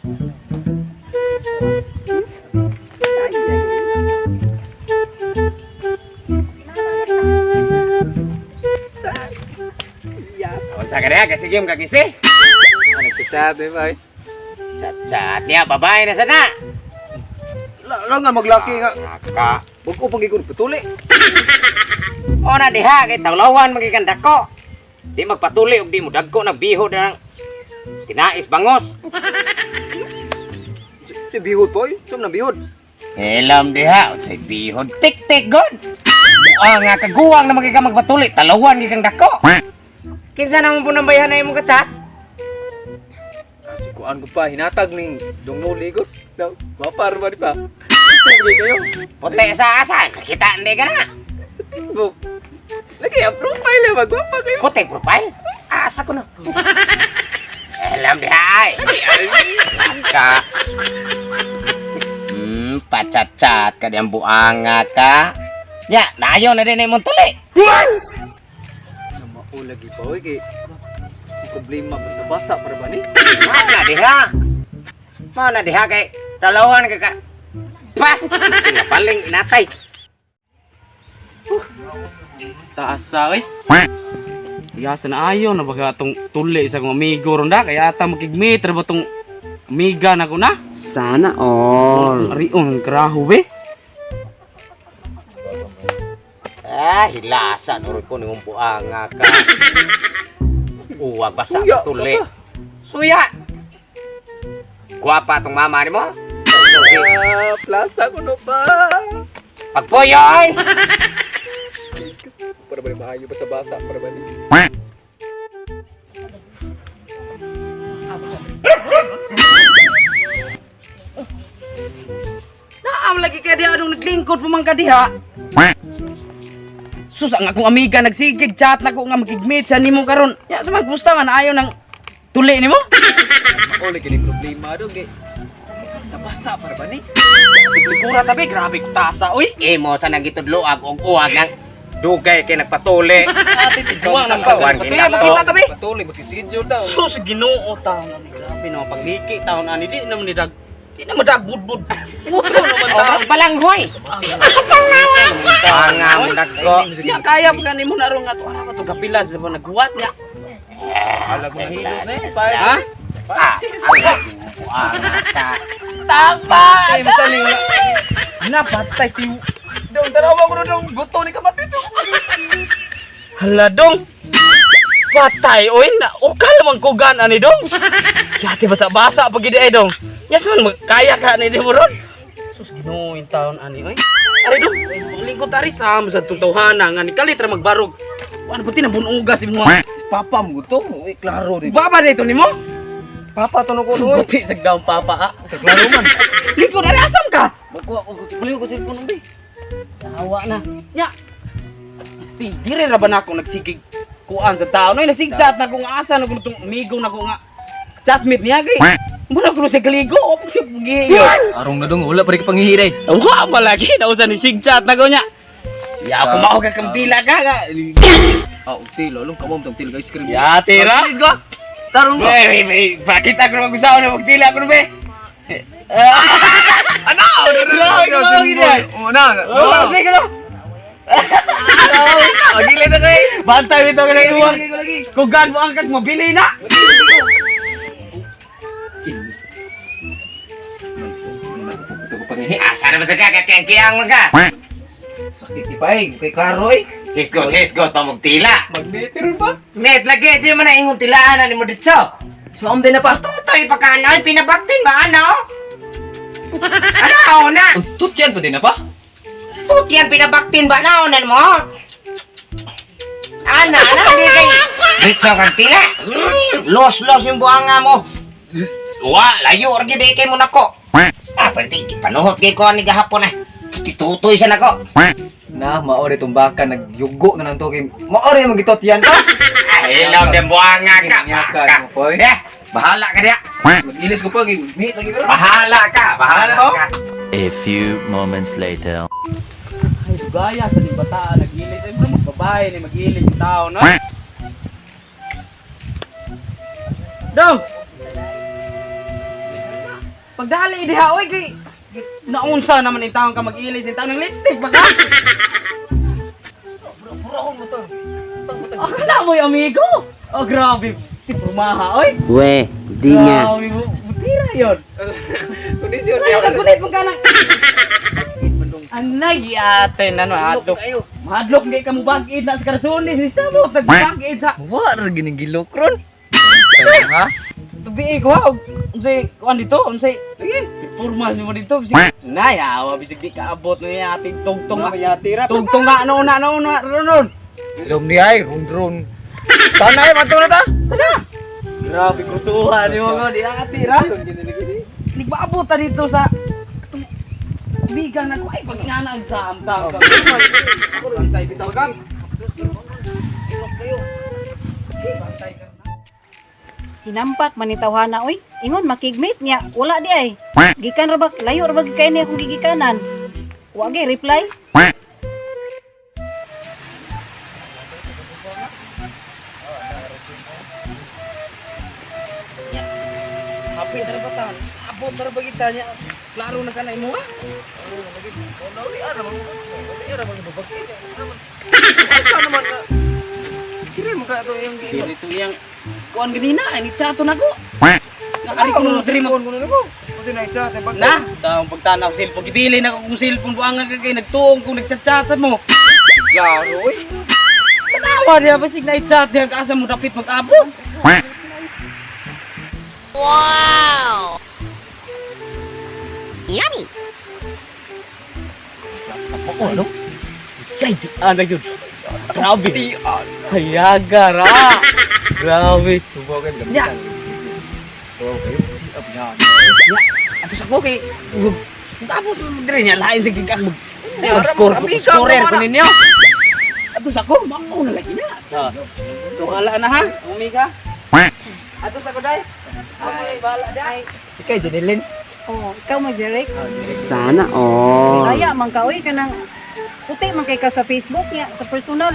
Unsa ka diha? Kasi game kagisi? Nagchat eh, bay. Chat-chat niya, babae na sana. Lang nga maglaki nga. Ka. Bag-o pang gigod patuli. O na diha kay tawlawan magikan dako. Di magpatuli og di mo dagko na biho na tinais bangos. Si bihod boy, sum na bihod. Elam diha unsay bihod tik-tik god. Buang nga kaguwang na magika magpatuli, talawan gikang dako. Kinsa na mo punang bayhan na imong kachat? Kasi kuan ko pa hinatag ning dong nuli gud. Daw, mapar ba di pa? Sige kayo Puti sa asa, nakita hindi ka na. Sa Facebook. Lagi ang profile eh, magwapa kayo. Puti profile? Asa ko na. Elam diha ay. Ka. Pachat-chat ka diyang buanga ka. Ya, naayo na din imong tuli. Namao lagi pa oy kay problema basa-basa para ba ni? Mana diha? Mana diha kay dalawan ka ka. Pa, paling inatay. Taas sa oy. Iyasa na ayo na baga atong tuli sa akong amigo ron da kaya ata makigmeet ra ba tong amiga na ko na. Sana all. Arion ang kraho be. Ah, hilasan uroy ko nimong buanga ka. Uwag basa Suya, tuli. kaka. Suya. Guwapa tong mama nimo. Ah, plaza ko no pa. Pagpuyo ay. Para ba ni maayo basa-basa para ba ni? Naam lagi ka diha anong naglingkod pa man ka diha. Sus, ang akong amiga nagsigig chat na ko nga makigmeet sa nimo karon. Ya sa magpusta man ayo nang tuli nimo. Mao lagi ni problema dong kay basa-basa para ba ni? Likura tabi grabe ko tasa oy. Imo sa nagitudloag og uwag nang dugay kay nagpatuli. Ate, Buang nang sa Patuloy, makita tabi. Patuloy makisidyo daw. Sus, Ginoo taon ani grabe no pagliki taon ani di naman ni dag di naman dag budbud. Putro naman taon. Oras pa lang hoy. Buanga mo dagko. Ya kaya pa gani mo na ron nga to ara pa to kapila sa ba naghuwat niya. Alag mo nahilot na eh. Ha? Ah, ang buanga ka. Tama. Ay mo ni napatay tiw. Dong tanawa ko na dong guto ni kamatis dong. Hala dong. Patay oy na ukal man kugan ani dong. Yati basa-basa pag gid ay dong. Yes man kaya ka ni mo ron. Sus, Ginoo yung taon ani oy. Ari dong, lingkod ari sa sa tong tawhana nga ni kalit ra magbarog. Ano puti na bunugas imo. Papa mo guto, uy klaro di. Baba dito nimo. Papa to no ko doy. Buti sa daong papa ah. Klaro man. Lingkod ari asam ka. Magkuha ko kuliw ko cellphone bi. Tawa na. Nya. Isti, dire ra ba na ako nagsigig kuan sa tao? Noy, nagsigig chat na ko nga asa na ko tong amigo na ko nga chatmate niya kay. Muna ko siya kaligo, o siya giyo. Arong na dong wala pa rin pangihiray. Wa pa lagi nausa ni sig chat na ko niya. Ya ako mao ka kamtila ka. Ah, tilo long kamom tong tilo ice cream. Ya tira. Please go. Tarong Be, be, be, bakit ako mag-usaw na magtila ko be? Ano? Ano? Oh na. Oh, sige no. Magilid na kay. Bantay bitaw ka na iwang. Lagi. Kugan mo ang kag mabili na. Ito ko pangihi. Asa na ba sa ka kiyang man ka? Sakit ti pay, kay klaro eh. Hisgot, hisgot pa magtila. Magmeter ba? Met lagi di man na ingon tilaan ani mo ditso. Suom din na pa. Tutoy pa ka ano, pinabaktin ba ano? Ano na? Tutyan pa din na pa. Tutyan pinabaktin ba na unan mo? Ana, ana, di kay Ditso kang tila. Los, los yung buanga mo. Wa, layo ra gyud kay mo nako. Ah, pwede panuhot kay ko ani gahapon eh. Titutoy siya nako. Na, mao rin tumbakan, nagyugo na nang toki. Mao rin magitotyan pa. Ay, ilaw din buanga ka. Ginyakan Baka. mo, poy. Eh, bahala ka diya. Mag-ilis ko pa, meet lagi pero. Bahala ka, bahala Bahala ka. A few moments later. Ay, gaya sa ning bataan nagilis ay bro magbabae ni magilis yung tao no. Dong. Pagdali diha oy kay naunsa naman in taon ka mag-ilis in taon ng lipstick baga. Pura akong motor. Akala mo yung amigo. Oh, grabe. Tiprumaha oy. We, di nga. Grabe mo. Butira yon. Kondisyon Ay, nagkunit mo ka na. Anay, ate na no, hadlok. Kayo. Mahadlok gay ka mo bagid na sa karasunis ni samot nagbagid sa Wa ra gining gilok ron. Ha? tubi ko ha. Unsay kuan dito, unsay sige, porma mo dito. Bisig nay awa bisig di kaabot niya ating tugtong. Mayati ra. Tugtong nga ano na ano na ron. Ilom ni ay run run. Tanay mato na ta. Grabe kusuha ni mo di ate ra. Nagpaabot ta dito sa bigan na ko ay pag nga sa amtang ka. Antay bitaw ka. Hinampak manitawhana oy. Ingon makigmate niya, wala di ay. Gikan ra ba layo ra ba gid kay niya akong gigikanan. Wa gyud reply. Happy na ba ta? Abot na ba kita niya? Klaro na ka na imo ha? Asa naman na. Kira mo ka to yung giingon. Dili to iyang kuan ganina ni chato na ko. Nakari ko nung diri mag Kuan ko na ko. Kasi na chat pag na sa akong pagtanaw cellphone gidili na ko kung cellphone buang nga kay nagtuong kung nagchat-chat mo. Klaro oy. Tanawa diha basig na i-chat diha kaasa mo dapit mag-abot. Wow! Yummy. Ano? Siya'y di ana yun. Grabe. Hayaga ra. Grabe. Subaw kay Nya. Subaw kayo. Up na. Ato sa ko kay abot mo diri niya lain sa gikan mag mag-score ko scorer ko ninyo. Ato sa ko mao na lagi na. Sa Tuhala na ha. Umi ka. Ato sa ko dai. Ay bahala dai. Ikay Janelin. Oh, ikaw mo Jeric. Sana all. Kaya man ka oy kanang puti man kay ka sa Facebook niya, sa personal.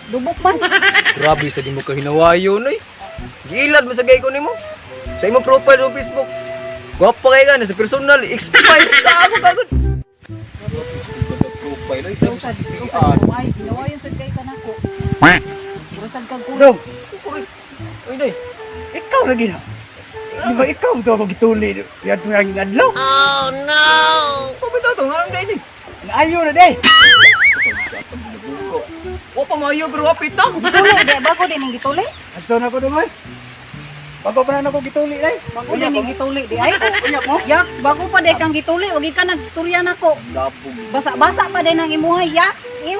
Lubok man. Grabe sa di mo kahinawayon oy. Giilad mo sa gay ko nimo. Sa imong profile sa Facebook. Gwapa kay ka na sa personal expired sa ako kagod. Profile oy. Grabe sa tian. Ay, ginawayon sad kay kanako. Burasag kag kulo. Oy day. Ikaw lagi na. Di ba ikaw to ako gituli? Yan to ang adlaw. Pabitaw to ngarang day ni. Ayo na day. Wa pa maayo pero wa pita. Gituli di bago din ning gituli. Ato na ko dumoy. Bago pa na ako gituli day. Bago din ning gituli di ay. Yaks, bago pa day kang gituli, wag ka nagstorya nako. Basa-basa pa day nang imuha, yaks. Ew.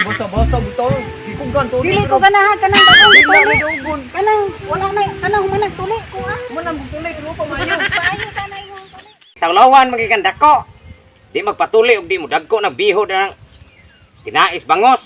Basa-basa bitaw. Di ko ganto. Dili ko ganahan kanang bagong gituli. Kanang wala na kanang humanag tuli ko ah. Manang tuli pero wa pa maayo. Paayo sana imong tuli. Tawlawan magikan dako. Di magpatuli og di mo dagko na biho ng kinais bangos.